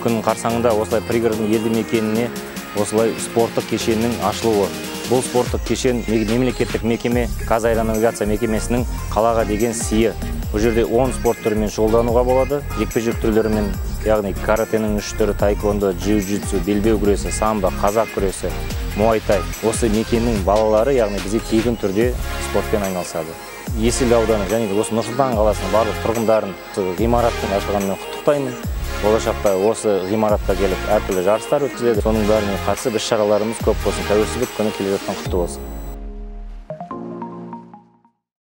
Күнінің қарсаңында осылай пригородный елді мекеніне осылай спорттық кешеннің ашылуы. Бұл спорттық кешен мемлекеттік мекеме «КазАэронавигация» мекемесінің қалаға деген сыйы. Бұл жерде 10 спорт түрімен шұғылдануға болады, жекпе-жек түрлерімен, яғни каратенің 3 түрі, таэквондо, джиу-джитсу, белбеу күресі, самбо, қазақ күресі, муайтай. Осы мекеннің балалары, яғни бізде тегін түрде спортпен айналысады. Есіл ауданы және осы Нұр-Сұлтан қаласының барлық тұрғындарын ғимараттың ашылғанымен құттықтаймын. Болашақта осы ғимаратқа келіп әртүрлі жарыстар өткізіледі. Соның бәріне қатысып, іс-шараларымыз көп болсын. Тәуелсіздік күні келе жатқан құтты болсын.